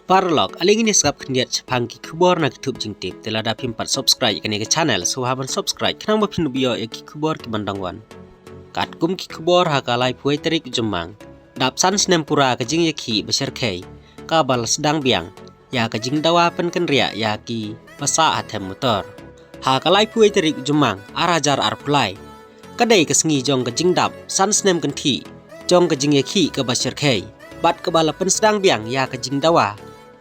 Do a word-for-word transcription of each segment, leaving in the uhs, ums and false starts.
Paralok, ale ngin ïa sngap khyndiat shaphang ki khubor na ki thup jingtip. Te lada phim pat subscribe ïa kane ka channel, sngewbha ban subscribe khnang ba phin ïoh ïa ki khubor ki ban dang wan. Katkum ki khubor, ha ka laiphew tarik u Jymmang, dap san snem pura ka jingïakhih ba shyrkhei kaba la sdang biang ïa ka jingdawa pynkynriah ïa kiba sah ha them motor. Ha ka laiphew tarik u Jymmang, ar hajar arphew lai, ka dei ka sngi jong ka jingdap san snem kynthih jong ka jingïakhih kaba shyrkhei bad kaba la pynsdang biang ïa ka jingdawa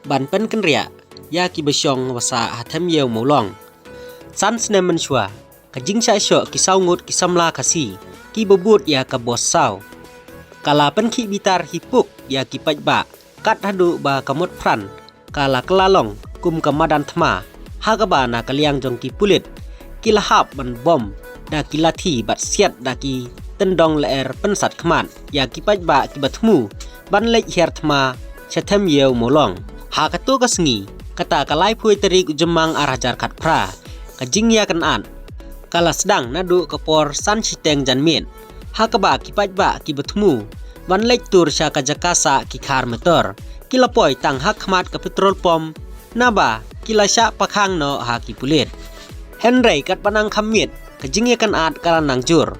ban pynkynriah ïa kiba shong ba sah ha them ïew Mawlong. San snem mynshuwa, ka jingshah shoh ki saw ngut ki samla Khasi kiba bud ïa ka bos saw, ka la pynkhih bitar hi puk ïa ki paidbah, kat haduh ba ka Motphran ka la kylla long kum ka madan thma, ha kaba na ka liang jong ki pulit ki la hap ban bom da ki lathi bad siat da ki tyndong lyer pynsat khmat ïa ki paidbah kiba thmu ban leit hiar thma sha them ïew Mawlong. Ha kato ka sngi, kata ka laiphew tarik u Jymmang, ar hajar khatphra, ka jingïakynad ka la sdang naduh ka por san shiteng janmiet, ha kaba ki paidbah kiba thmu ban leit tur sha ka jaka sah ki khar motor ki la poi tang ha khmat ka petrol pump, naba ki la shah pakhang noh ha ki pulit. Hynrei katba nang kham miet, ka jingïakynad ka la nang jur,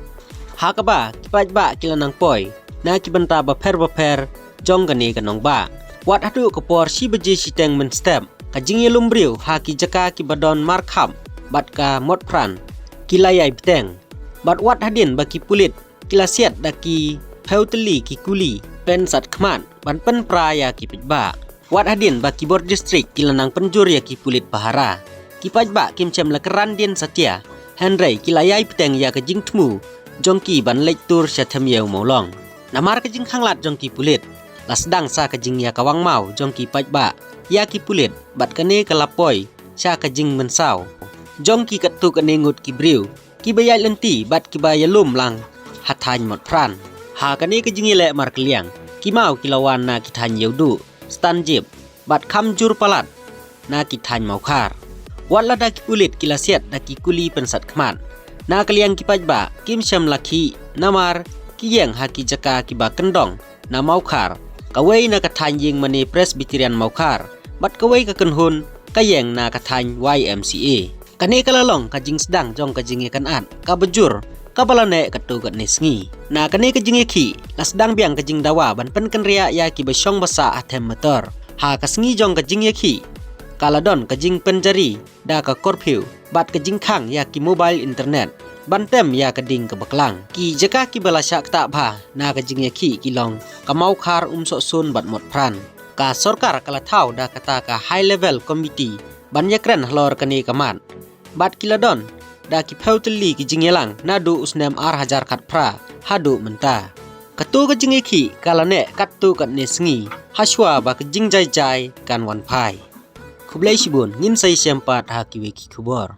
ha kaba ki paidbah ki la nang poi na ki bynta bapher bapher jong kane ka nongbah. Wat haduh ka por shi baje shiteng mynstep, ka jingïalum briew ha ki jaka kiba don markhap bad ka Motphran ki la ïai bteng, bad wat hadien ba ki pulit ki la siat da ki phew tylli ki kuli pynsat khmat ban pynpra ïa ki paidbah. Wat hadien ba ki bor distrik ki la nang pynjur ïa ki pulit pahara, ki paidbah kim shym la kyrandien satia, hynrei ki la ïai bteng ïa ka jingthmu jong ki ban leit tur sha them ïew Mawlong. Namar ka jingkhanglad jong ki pulit, la sdang sa ka jingïakawang maw jong ki paidbah ïa ki pulit, bad kane ka la poi sha ka jingmynsaw jong ki katto katne ngut ki briew kiba ïaid lynti bad kiba ïalum lang ha thaiñ Motphran. Ha kane ka jingïaleh markylliang, ki maw ki la wan na ki thaiñ Ïewduh, Stanjip bad kham jur palat na ki thaiñ Mawkhar. Wat lada ki pulit ki la siat da ki kuli pynsat khmat, na ka liang ki paidbah kim shym la khih, namar ki ïeng ha ki jaka kiba kyndong na Mawkhar, kawei na ka thaiñ Ïingmane Presbyterian Mawkhar, bad kawei ka kynhun ka ïeng na ka thaiñ Y M C A. Kane ka la long ka jingsdang jong ka jingïakynad kaba jur kaba la neh katto katne sngi. Na kane ka jingïakhih, la sdang biang ka jingdawa ban pynkynriah ïa kiba shong ba sah ha them motor. Ha ka sngi jong ka jingïakhih, ka la don ka jingpynjari da ka curfew bad ka jingkhang ïa ki mobile internet ban tem ïa ka ding kaba klang. Ki jaka kiba la shah ktah bha na ka jingïakhih ki long ka Mawkhar, Umsohsun bad Motphran. Ka sorkar ka la thaw da kata ka High Level Committee ban ïakren halor kane ka mat, bad ki la don da ki phew tylli ki jingïalang naduh u snem ar hajar khatphra haduh mynta. Kato ka jingïakhih ka la neh katto katne sngi, hashwa ba ka jingjai jai kan wan phai. Khublei shibun, ngin sa ïashem pat ha kiwei ki khubor.